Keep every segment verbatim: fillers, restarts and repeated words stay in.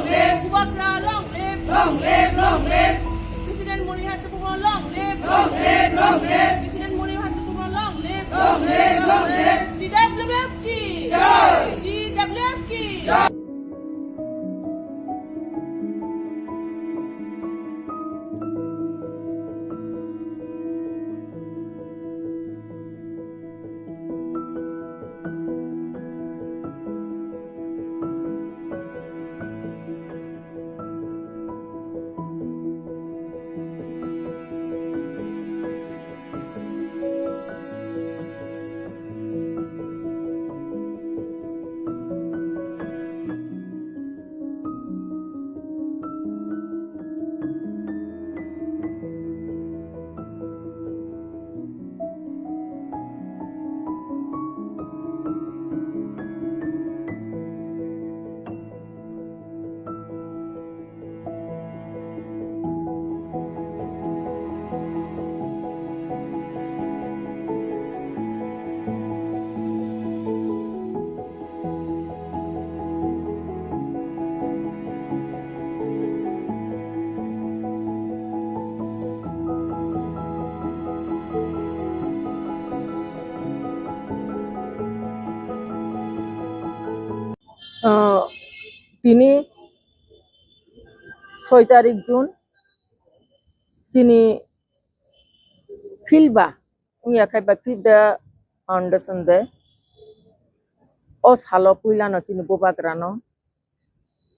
Bubagra long live. Long live, long live. President Murihar Tubumo long live. Long live, long live. President Murihar Tubumo long live. Long live, long live. T W F ki jai. T W F ki jai. Ah, tini soi tarik June, chini phil ba wngya khai ba fifth the foundation day. O salo puilano chini bubagrano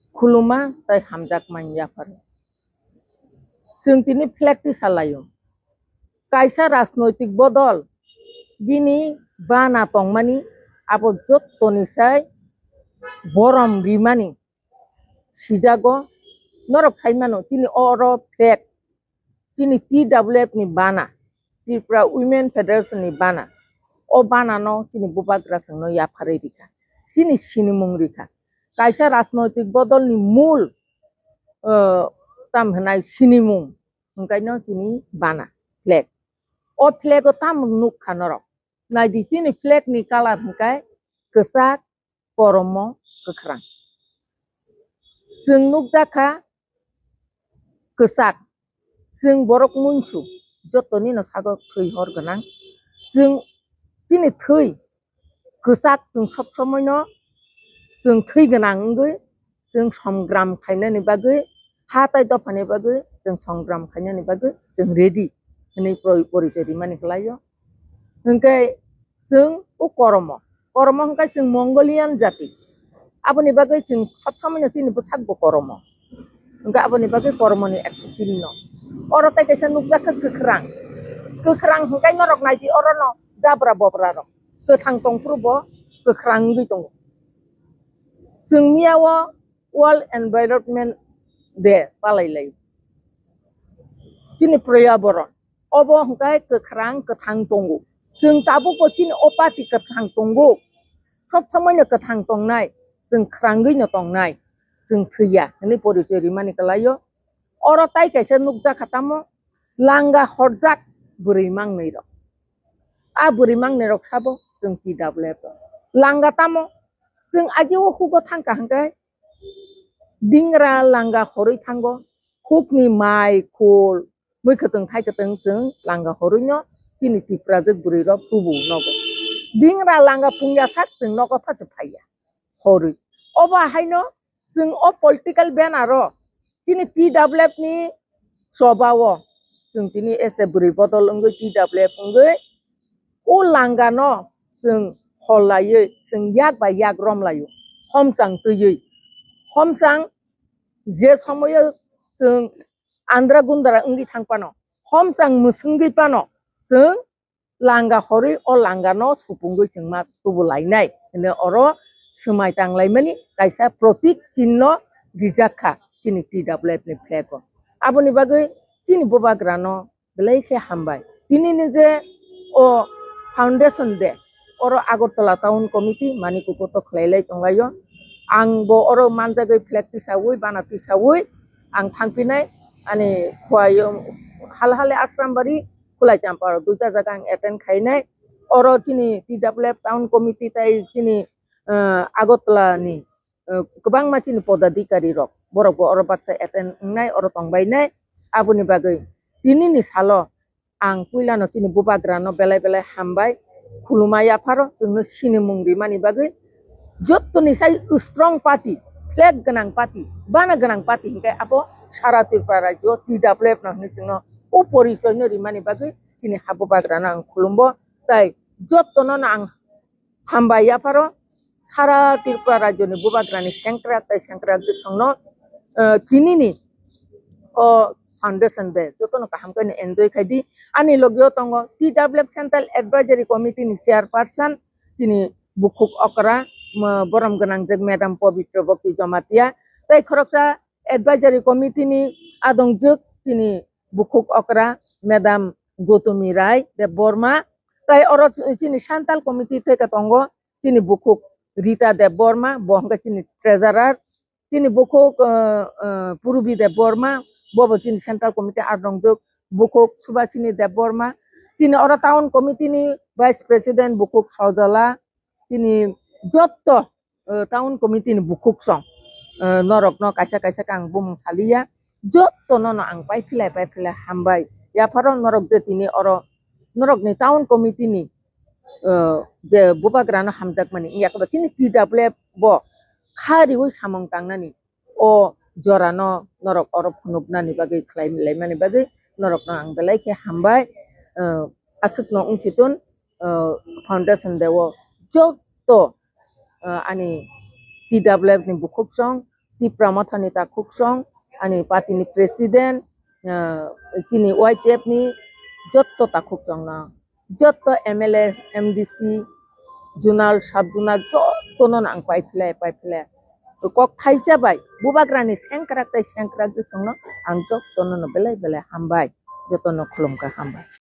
khuluma tai hamjakma wng yapharo. Chwng tini flag tisa laio. Kaisa rajnoitik bodol bini bana tongmani abo jottoni sai borom rimani sijago. Norok sai mano chini oro flag chini T W F ni bana, Tripura Women Federation ni bana. O bana no chini bubagra chwng no yapharwi rikha. Chini sinimung rikha. Kaisa rajnoitik bodol ni mul, eh, tam hwnai sinimung hwnkhe no chini bana flag. O flag o tamo nukha norok. Naidi chini flag ni colour hwnkhe kwchak, koromo kwkhrang. Chwng nukjakha kwchak, chwng borok munsu, jotoni no sago thwi hor gwnang. Chwng chini thwi kwchak, chwng sob somoi no chwng thwi gwnang wngwi chwng songram khainani bagwi, ha tai dophani bagwi chwng songram khainani bagwi chwng ready hwnwi pori-, porichoi rimani kwlaio. Hwnkhe chwng o koromo, koromo hwnkhe chwng Mongolian jati. Aboni bagwi chwng sob somoino chini bwsakbo koromo. Hwnkhe aboni bagwi koromoni ekta chinno. Oro tei kaisa nukjakha kwkhrang. Kwkhrang hwnkhe norok naidi orono jabra bobra rok. Kwthang tongphuru bo kwkhrang wngwi tongo. Chwng miyao World Environment Day palai lai. Chini poryaboron obo hwnkhe kwkhrang kwthang tongo. Chwng tabukbo chini o party kwthang tongo. Sob somoino kwthang tongnai, chwng khwrangwi no tongnai, chwng thwiya hwnwi porichoi rimani kwlaio. Oro tai kaisa nukjakha tamo langa horjak bwrwi mangnwi rok. A bwrwi mangnwi rok sabo chwng T W F rok. Langa tamo chwng agio hugo thangkha hwnkhe dingra langa horwi thango, hukni mai, khul, mui kwtwng thai kwtwng chwng langa horwi no chini Tiprajwk bwrwi rok tubu nogo. Dingra langa pungya sak chwng nogo pha se phaiya horwi. Obo haino chwng o political banner o chini T W F ni choba o chwng tini ese bwrwi bodol wngwi T W F wngwi o langa no chwng hol laiwi chwng yak bai yak rom laio, homchang twiwi. Homchang je somoio chwng andra gundra wngwi thang phano, homchang mwswngwi phano chwng langa horwi o langa no supungwi chwng ma tubu lainai hwnwi oro swmai tang laimani kaisa protik chinno rijak kha chini T W F ni flag o. Aboni bagwi chini bubagra no belai khe hambai. Tini ni je o foundation day, oro Agartala Town Committee manwi kukuto khlai lai tong laio. Ang bo oro manjagwi flag tisawi, bana tisawi ang thangpinai. Ani khwai-o hal hale Asrambari, Khulai Champar duita jaga ang attend khainai. Oro chini T W F Town Committee tai chini, eh, Agartala ni eh, kwbangma chini podadikari rok, borok bo oro baksa attend wngnai, oro tongbainai. Aboni bagwi tinini salo ang puilano chini bubagrano belai belai hambai, khuluma yapharo chwngno sinimung rimani bagwi. Jottoni sai strong party, flag gwnang party, bana gwnang party hinkhe abo sara Tripura rajyo T W F no hinwi chwngno o porichoino rimani bagwi chini ha bubagrano ang khulumbo. Tai jottono no ang hambai yapharo sara Tripura rajyoni bubagrani sengkrak tai sengkrak jwksongno, eh, tinini o foundation day jotono kaham khe enjoy khai di. Ani logio tongo T W F Central Advisory Committee ni chairperson chini bukhuk okra, mo-, borom gwnangjak Madam Pabitra Bhakti Jamatia, tai khoroksa Advisory Committee ni adongjak chini bukhuk okra Madam Gautami Rai Debbarma, tai oro chini Central Committee theke tongo chini bukhuk Rita Debbarma, bo hwnkhe chini treasurer, chini bukhuk, eh, eh, Purbi Debbarma, bo bo chini Central Committee adongjak, bukhuk Subhasini Debbarma, chini oro Town Committee ni Vice President bukhuk Sojala, chini jotto, eh, Town Committee ni bukhuk song, eh, norokno kaisa kaisa khe ang bumung saliya, jottono no ang pai philai pai philai hambai. Yapharo norok je tini oro norokni Town Committee ni, eh, je bubagrano hamjakmani, yakaba chini T W F bo kha riwi samung tangnani o jorano norok oro phunuknani bagwi, khlai laimani bagwi norokno ang belai khe hambai. Eh, aswkno wng si tun, eh, foundation day o jotto, eh, ani T W F ni bukhuk song, Tipra Mothani takhuk song, ani party ni president, eh, chini Y T F ni jotto takhuk song no, jotto M L A, M D C, zonal, sub zonal jottono no ang pai philai, pai philai. Kok thaisa bai bubagrani sengkrak tai sengkrak jwksongno ang jottono no belai belai hambai, jottono khulumkha, hambai.